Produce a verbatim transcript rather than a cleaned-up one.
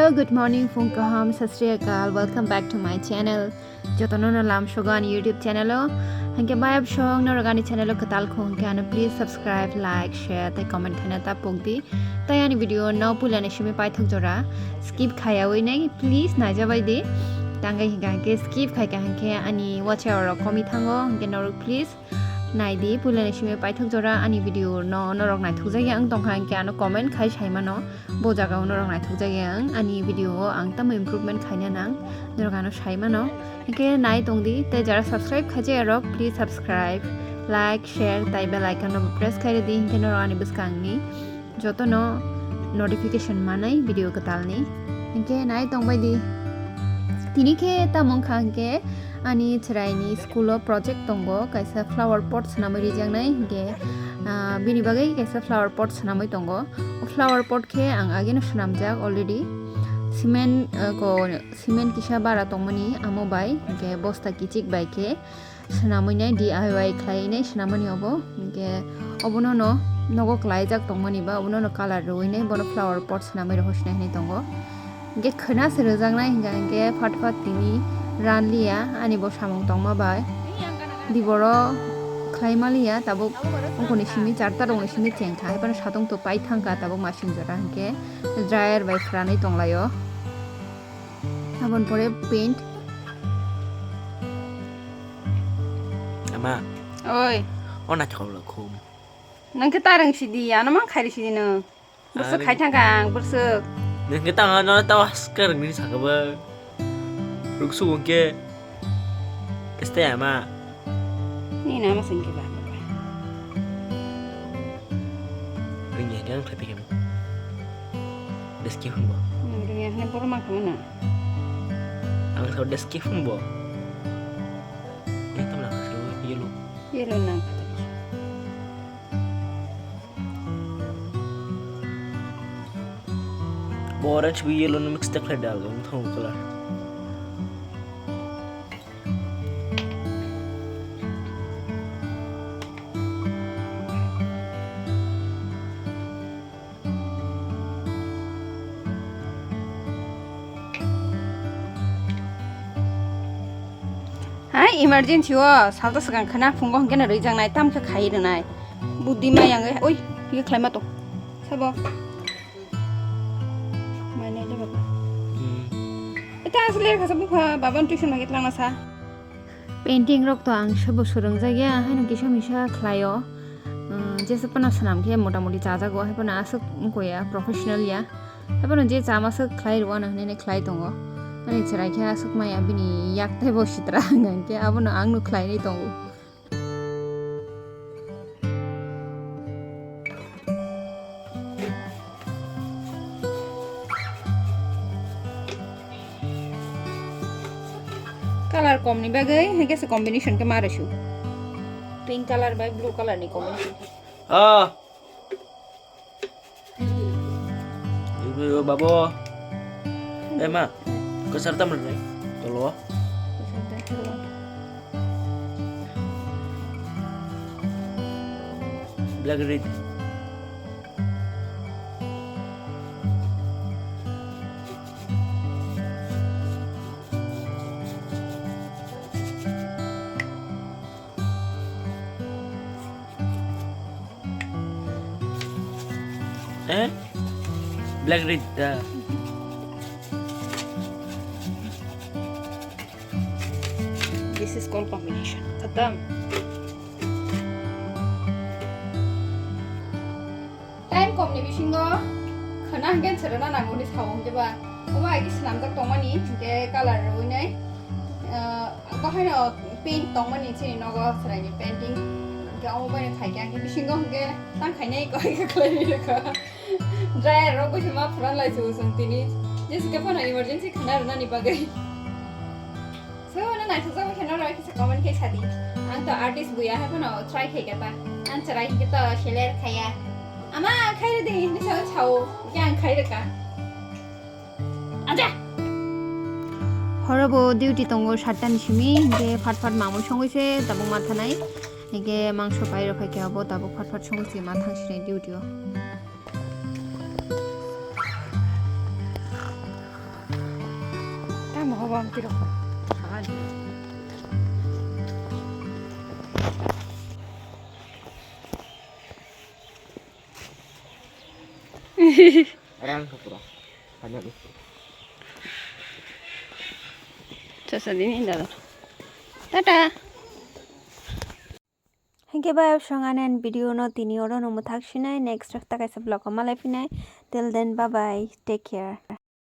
Hello, good morning, phung kaham, sat sri akal, welcome back to my channel. Jotono no lam sogo ani YouTube channel o. Hingke bayap song norok ani channel o kwtal khung hingke ano please subscribe, like, share tei comment khaina ta pokdi. Tei ani video no puila ni simi paithok jora skip khaiyawi nai please naijabai di. Tangkai hingka hingke skip khaika hingke ani watch hour rok komi thango hingke norok please nai di, puila ni simi paithok jora ani video no norok naithok jagya wng tongkha, hingke ano comment khai sai mano, bo jaga o norok naithok jagya wng ani video o ang tamo improvement khaina nang, norok ano sai mano. Hingke nai tong di, tei jara subscribe khai jaya rok, please subscribe, like, share, tei bell icon no press khai di, hingke norok ani bwskang ni jotono notification manai video kwtalni. Hingke nai tongbai di. Tini khe tamo wngkha hingke ani chwraini school o project tongo, kaisa flower pot swnamwi rijaknai hingke, ah, bini bagwi kaisa flower pot swnamwi tongo. O flower pot khe ang ageno swnamjak already. Cement, ah, ko, cement kisa bara tongmani amo bai, hingke bosta kichik bai khe swnamwi nai, D I Y khlaiwi nai swnamani obo. Hingke obono no nogo klaijak tongmani ba, obono no colour rwui nai, bono flower pot swnamwi rw sinai hinui tongo. Hingke khwna se rwjaknai hingka hingke phat phat tini ranliya, ani bo samung tongma bai. Diboro khlai maliya, tabuk ungkuni simi charta rokni simi chengkha, haiphano satung to pai thangkha, tabuk masing jora hingke dryer bai phranwi tonglaio. Aboni pore paint. Ama. Oi. O naithok khum. Nang khe ta rang sidi, ano mang khairi sidi no. Bursuk khai thangkha ang, bursuk. Nang khe ta ano ta askar ni sakaba. Ruksu ke. Keste ama. Ni nama sing ke ba. Ringya, dia ang khlai phi kemo. Deski phun bo. Ringya, hne boro mang kamo na. Ang sao deski phun bo. Yang tam lang sao yellow. Yellow nang. Bo orange bo yellow no mix ta khlai dal, ang thong color. Hai, emergency o salta swkang khwna phungo hwnkhe no rwijaknai, tamo khe khai rwnai. Budi ma yang, oi, ye khlai ma to. Sabo. Mai nai de baba. Hmm. Eta asli kha sabo kha, baba tuition lagi tlang na sa. Painting rok to ang sabo swrwngjakya, haino kisa misa khlaio. Umm, jesa phano swnam khe mota moti chajago, hai phano aswk wngkha ya, professional ya. Hai phano je chama swk khlai rwano hinwi khlai tongo. Ani chwrai khe aswk maya bini yak tei bo sitra hwnkhe abono ang nuk khlainwi tongo. Color kom ni bagwi hai khe se combination khe ma rw su. Pink color bai blue color ni combination. Ah. Ibu babo. Eh ma, kesar tam ni tolo. Black red. Eh? Black red da. This is called combination. Khatam. Time kom ni bisingo khwna hwnkhe chwrwna nango hwnwi sao hwnkhe ba. Omo hai khe swnamjak tongmani hwnkhe color rwui nai. Ah, bahaino paint tongmani chini nogo chwraini painting. Hwnkhe omo baino khaikhe ang khe bisingo hwnkhe tang khainai koi khe khlai rwkha. Dryer rok bai se ma phuran lai se usung tini. Jesa khe phano emergency khwna rwnani bagwi. So, no naithok jagwi khe norok kisa comment khe sadi. Ang to artist buya hai phano try khai kha ta. Ang chwrai hwnkhe to seler khaya. Ama khai rwdi hinwi sao sao. Hwnkhe ang khai rwkha. Aja! Horo bo duty tongo satta ni simi, hwnkhe phat phat mamui songwi se tabuk ma thanai. Hwnkhe mangso pai rw phai khe abo tabuk phat phat songwi se ma thang sinai duty o. Rang ka pura. Kanya ni. Sasa dini dalo. Tata. Hingke bai song anen video no tini oro no muthak sinai, next hapta kaisa vlog o malai phinai. Till then, bye bye, take care.